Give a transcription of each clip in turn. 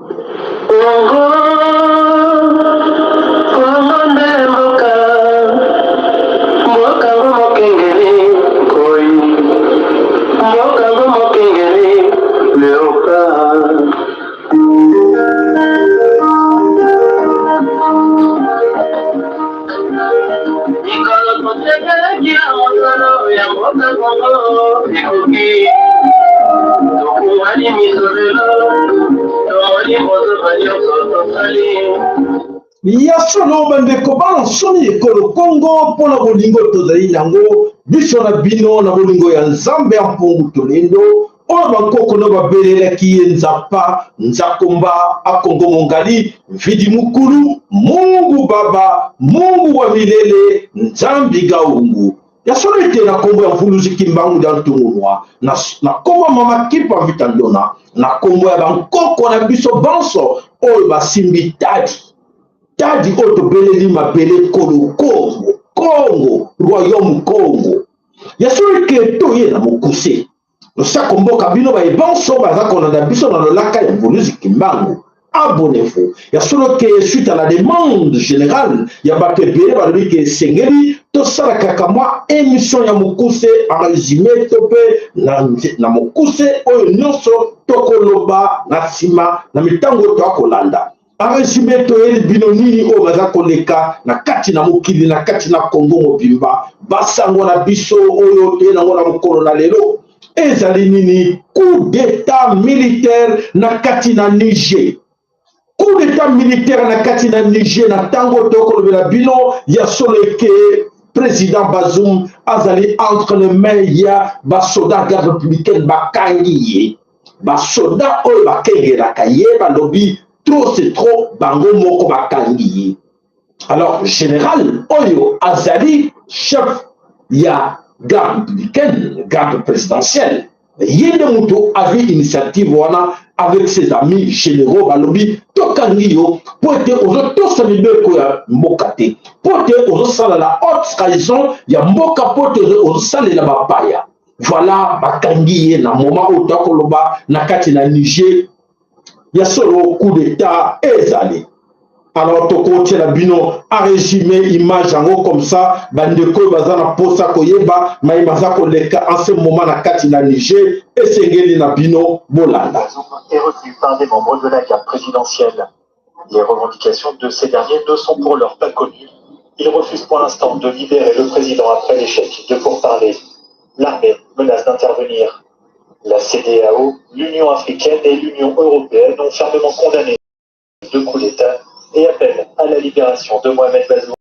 Congo, Congo nde mboka, mboka ngo mokengeli nkoi, mboka ngo mokengeli leopard. Mikolo tosekelaki na mosolo ya mboka Congo ekoki, tofungwani miso lelo, tomoni bozoba nyonso tosali. Ya solo bandeko bana nsoni ekolo Kongo mpo na bolingo tozali nango biso na bino na bolingo ya Nzambe ya mpungu tolendo oyo bankoko no babelelaki ye Nzapa Nzakomba Akongo Mongali Mvidi Mukulu Mungu Baba Mungu wa milele Nzambi Gaungu. Ya solo ete na kombo ya Mvuluzi Kimbangu dia Ntungunua, na, na kombo ya Mama Kimpa Vita Ndona, na kombo ya bankoko na biso banso oyo basimbi tadi tadi oyo tobeleli mabele kolo Kongo, Kongo, Royaume Kongo. Ya solo ete toye na mokuse. Losako mboka bino baye banso baza kolanda biso na lolaka ya Mvuluzi Kimbangu. Abonnez-vous. Ya solo ke suite à la demande générale ya bato ebele balobi ke esengeli tosala kaka mwa émission ya mokuse en résumé to mpe na, na mokuse oyo nyonso tokoloba na nsima na mitango toakolanda. En résumé, toyeli bino nini oyo baza koleka na kati na mokili, na kati na Congo mobimba. Basango na biso oyo toye nango na mokolo na lelo ezali nini? Coup d'état militaire na kati na Niger. Coup d'état militaire na kati na Niger na tango tokolobela bino ya solo eke président Bazoum azali entre les mains ya basoda garde républicaine bakangi ye. Basoda oyo bakengelaka ye balobi trop c'est trop, bango moko bakangi ye. Alors général oyo azali chef ya garde républicaine, garde présidentielle, ye nde moto azwi initiative wana avec ses amis généraux, balobi tokangi yo mpo ete ozotosa mibeko ya mboka te, mpo ete ozosala la haute trahison ya mboka, mpo ete ozosalela bapaya. Voilà, bakangi ye na moment oyo tokoloba na kati na Niger. Ya solo coup d'état ezali. Alors tokotiela bino a résumé image yango comme ça bandeko oyo baza na posa koyeba maye baza koleka en ce moment na kati na Niger, esengeli na bino bolanda. Bazoum est retenu par des membres de la garde présidentielle. Les revendications de ces derniers ne sont pour l'heure pas connues. Ils refusent pour l'instant de libérer le président après l'échec de pourparlers. L'armée menace d'intervenir. La CEDEAO, l'Union africaine et l'Union européenne ont fermement condamné le coup d'État et appellent à la libération de Mohamed Bazoum.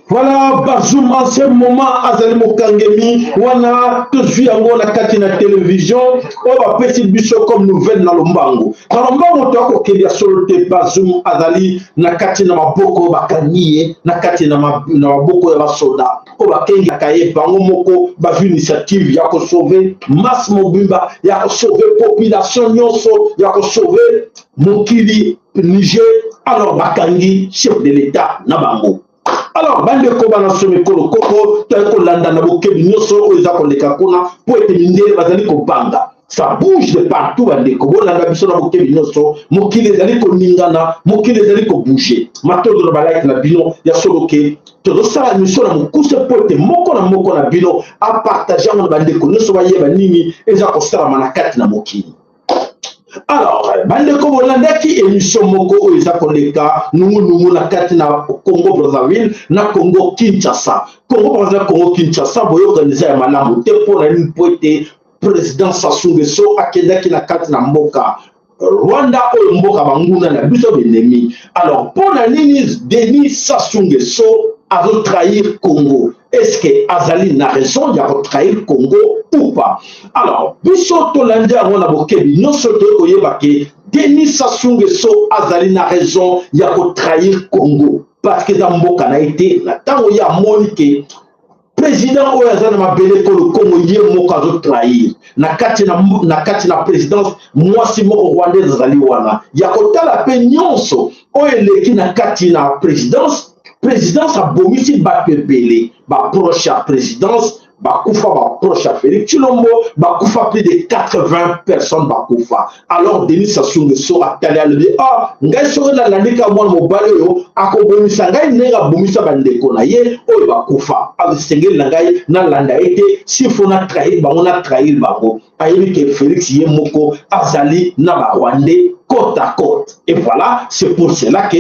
Voilà, Bazoum en ce moment azali mokangemi wana tozwi yango na kati na télévision oyo bapesi biso comme nouvelle na lombango. Na lombango toya kokende ya solo te, Bazoum azali na kati na maboko bakangi ye na kati na maboko ya basoda oyo bakengaka ye, bango moko bazwi initiative ya kosauve masse mobimba, ya kosauve population nyonso, ya kosauve mokili Niger. Alors bakangi chef de l'État na bango. Alors bandeko bana so mikolo koko toyei kolanda na bokebi nyonso oyo eza koleka kuna mpo ete mindele bazali kobanga. Ça bouge de partout bandeko, bolanda biso na bokebi nyonso. Mokili ezali koningana, mokili ezali kobouge. Matondo na balike na bino. Ya solo ke tozosala émission na mokuse mpo ete moko na moko na bino apartage yango na bandeko nyonso bayeba nini eza kosalama na kati na mokili. Alors bandeko, bolandaki émission moko oyo eza koleka nungunungu na kati na Congo Brazzaville na Congo Kinshasa. Congo Brazzaville, Congo Kinshasa, boyokani eza ya malamu te. Mpo na nini? Mpo ete président Sassou Nguesso akendaki na kati na mboka Rwanda, oyo mboka banguna na biso, benemi. Alors mpo na nini Denis Sassou Nguesso azotrahir Congo? Est-ce que azali na raison ya kotrahir Congo ou pas? Alors biso tolandi yango na bokebi nyonso, toyei koyeba ke Denis Sassou Nguesso azali na raison ya kotrahir Congo, parce que eza mboka na ye te. Na ntango ye amoni ke président oyo aza na mabele kolo Kongo ye moko azotrahir na kati na présidence, mwasi moko rwandaise azali wana ya kotala mpe nyonso oyo eleki na kati na présidence. Présidence abomisi bato ebele, baproche ya présidence. Bakufa baproche ya Félix Tshilombo, bakufa plus de 80 personnes bakufa. Alors Denis Sassou Nguesso atali, alobi: ah, ngai soki nalandi kaka mwana mobali oyo, akobomisa ngai ndenge abomisa bandeko na ye oyo bakufa. Esengeli na ngai nalanda ye te. S'il faut na trahir bango, na trahir bango. Ayebi ke Félix ye moko azali na Barwandais côte à côte. Et voilà, c'est pour cela que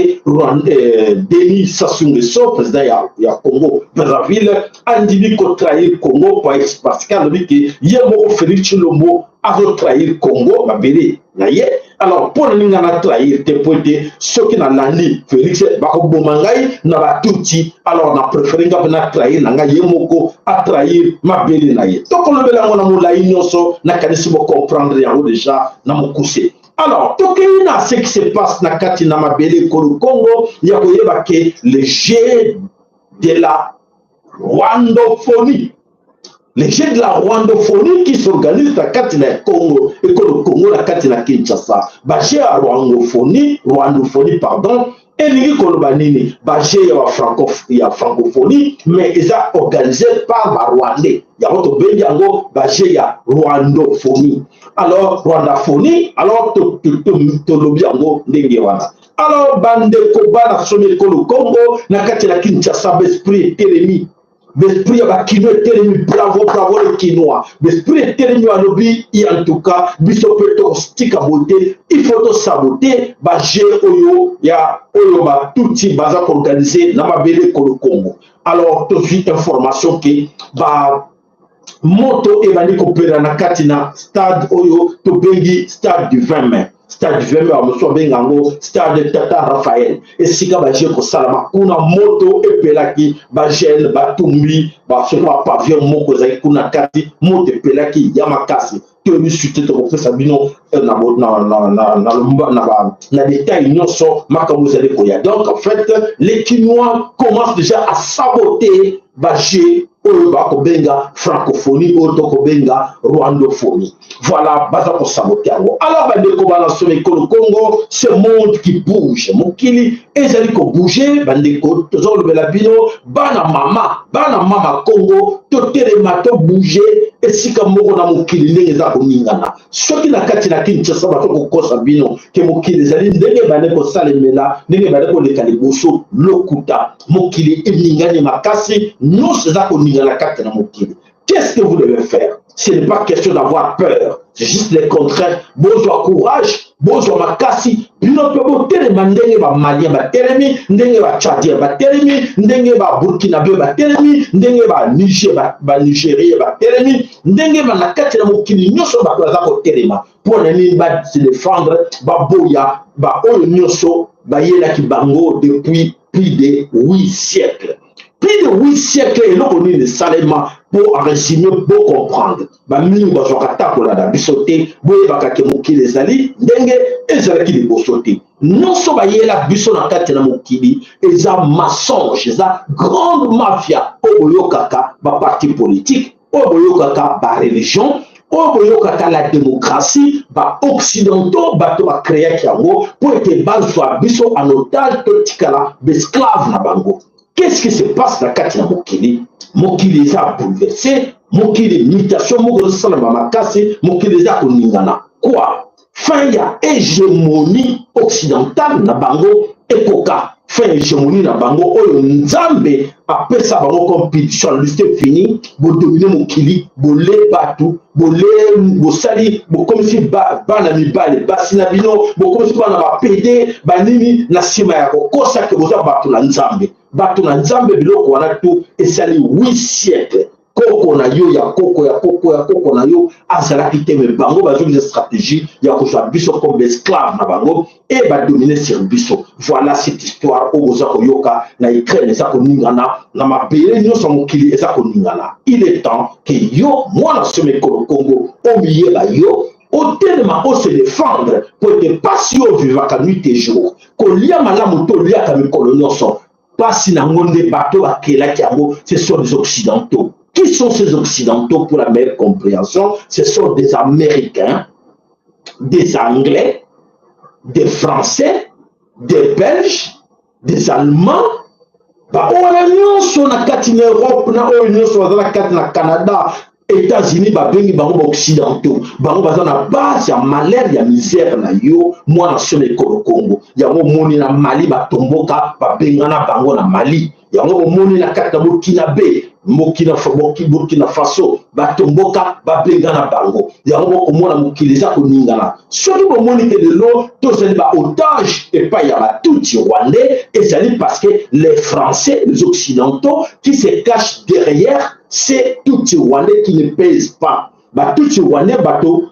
Denis Sassou Nguesso, président ya Congo Brazzaville, andimi kotrahir Congo, parce que alobi ke ye moko Félix Tshilombo azotrahir Congo, mabele na ye. Alors mpo na nini nga na trahir te? Po ete soki nalandi Félix, bakoboma ngai na Batutsi. Alors na préféré nga mpe na trahir na ngai, ye moko atrahir mabele na ye. Tokolobela yango na molai nyonso, nakanisi bocomprendre yango déjà na mokuse. Alors tokei na ce qui se passe na kati na mabele ekolo Congo, ya koyeba ke le jeu de la rwandophonie, le jeu de la rwandophonie qui s'organise na kati na Congo, ekolo Congo, na kati na Kinshasa. Bajeu ya rwandophonie, rwandophonie pardon, elingi koloba nini? Bajeu ya francophonie, mais eza organisé par Barwandais. Yango tobengi yango bajeu ya rwandophonie. Alors rwandaphonie, alors tolobi yango ndenge wana. Alors bandeko bana somi ekolo Congo, na kati na Kinshasa, baesprit etelemi, l'esprit ya Bakinois etelemi. Bravo, bravo le Kinois. L'esprit etelemi, alobi: en tout cas biso mpe tokotika boye te, il faut tosaboter bajeu oyo ya oyo Batutsi baza koorganiser na mabele ekolo Congo. Alors tozwi information ke ba moto ebandi kopela na kati na stade oyo tobengi stade du 20 mai. Stade du 20 mai, bamosusu babenga yango stade Tata Raphaël, esika bajeu kosalama kuna. Moto epelaki, bajeune batumbi soki bapavillon moko ezalaki kuna kati, moto epelaki ya makasi. Toyebi suite, tokopesa bino na détail nyonso makambo ezali koya. Donc en fait, les Kinois commencent déjà à saboter bajeu oyo bakobenga francophonie, oyo tokobenga rwandophonie. Voilà, baza kosaboter yango. Alors bandeko bana somi ekolo Congo, ce monde qui bouge, mokili ezali kobouger. Bandeko, toza kolobela bino bana mama, bana mama Congo, totelema, tobouger esika moko na mokili ndenge eza koningana. Soki na kati na Kinshasa bato kokosa bino ke mokili ezali ndenge ebandi kosalemela, ndenge ebandi koleka liboso, lokuta. Mokili eningani makasi, nyonso eza koningana kati na mokili. Qu'est-ce que vous devez faire? Ce n'est pas question d'avoir peur, c'est juste le contraire. Bozwa courage, bozwa makasi, bino mpe botelema ndenge Bamalien batelemi, ndenge Batchadien batelemi, ndenge Baburkinabe batelemi, ndenge Baniger, Banigérie batelemi, ndenge na kati na mokili nyonso bato baza kotelema. Mpo na nini? Base défendre, baboya baoyo nyonso bayelaki bango depuis plus de 8 siècles, plus de 8 siècles. Eloko nini esalema? Mpo en résumé, bocomprendre, bamingi bazwaka ta kolanda biso te. Boyebaka ke mokili ezali ndenge ezalaki liboso te. Nyonso bayela biso na kati na mokili eza mensonge, eza grande mafia. Oyo boyokaka baparti politique, oyo boyokaka bareligion, oyo boyokaka la démocratie, baoccidentaux bato bacréaki yango mpo ete bazwa biso en otage, totikala baesclave na bango. Qu'est-ce qui se passe na kati na mokili? Mokili eza bouleversé, mokili mutation moko ezosalama makasi, mokili eza koningana. Quoi? Fin ya hégémonie occidentale na bango ekoka, fin hégémonie na bango oyo Nzambe apesa bango comme punition. C'est fini. Bodominer mokili, bole bato, bole bosali, bokomisi bana mibale basi na bino, bokomisi bana bapédés banini na nsima ya kokosa ke boza bato na Nzambe, bato na Nzambe. Biloko wana to esali 8 siècle. Koko na yo, ya koko ya koko ya koko na yo azalaki te, mais bango bazongisa stratégie ya kozwa biso comme esclave na bango e badominer sur biso. Voilà cette histoire oyo boza koyoka na Ukraine eza koningana, na mabele nyonso ya mokili eza koningana. Il est temps ke yo mwana somi ekolo Congo omiyeba, yo otelema, ose défendre, po ete mpasi oyo ovivaka nuit et jour, kolia malamu to oliaka mikolo nyonso, mpasi nango nde bato bakelaki yango. Ce sont des Occidentaux. Qui sont ces Occidentaux? Pour la meilleure compréhension, ce sont des Américains, des Anglais, des Français, des Belges, des Allemands. Baoyo wana nyonso na kati na Europe na oyo nyonso baza na kati na Canada, États-Unis, babengi bango baoccidentaux. Bango baza na base ya malheur, ya misère na yo mwana solo ekolo Congo. Yango omoni na Mali batomboka, babengana bango na Mali. Yango omoni na kati na Burkina be Burkina Faso batomboka, babengana bango. Yango bokomona mokili eza koningana. Soki bomoni ke lelo tozali baotage epai ya batutsi rwandais, ezali parce que les Français, les Occidentaux qui se cachent derrière ces tutsi rwandais qui ne pèsent pas. Batutsi rwandais, bato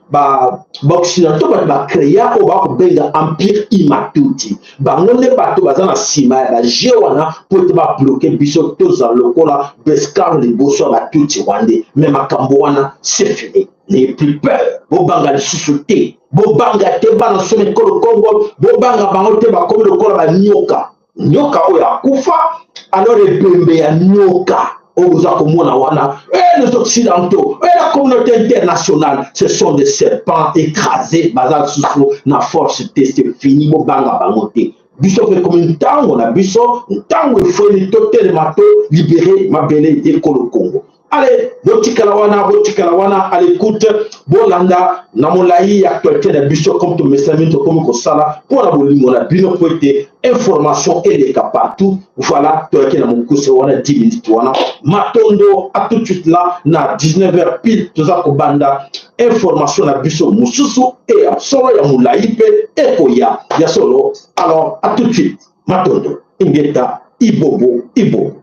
baoccidentaux, bato bacréa oyo bakobenga empire Imatutsi. Bango nde bato baza na nsima ya baje wana mpo ete babloquer biso, tozala lokola baesclaves liboso ya batutsi rwandais. Mais makambo wana, c'est fini. N'ayez plus peur, bobanga lisusu te, bobanga te. Bana somi ekolo Kongo, bobanga bango te. Bakomi lokola banyoka, nyoka oyo akufa. Alors ebembe ya nyoka oyo boza komona wana, et les Occidentaux et la communauté internationale, ce sont des serpents écrasés. Baza lisusu na force te, c'est fini. Bobanga bango te. Biso mpe komi ntango na biso, ntango efweni totelema, to libérer mabele ekolo Congo. Allez, botikala wana, botikala wana à l'écoute, bolanda na molai ya actualité na biso comme tomesami, tokomi kosala mpo na bolingo na bino, mpo ete information eleka partout. Voilà, toyaki na mokuse wana, 10 minutes wana. Matondo, à tout de suite là. Na 19 heures pile toza kobanda information na biso mosusu e ya solo, ya molai mpe ekoya ya solo. Alors, à tout de suite. Matondo, ingeta, ibobo ibobo.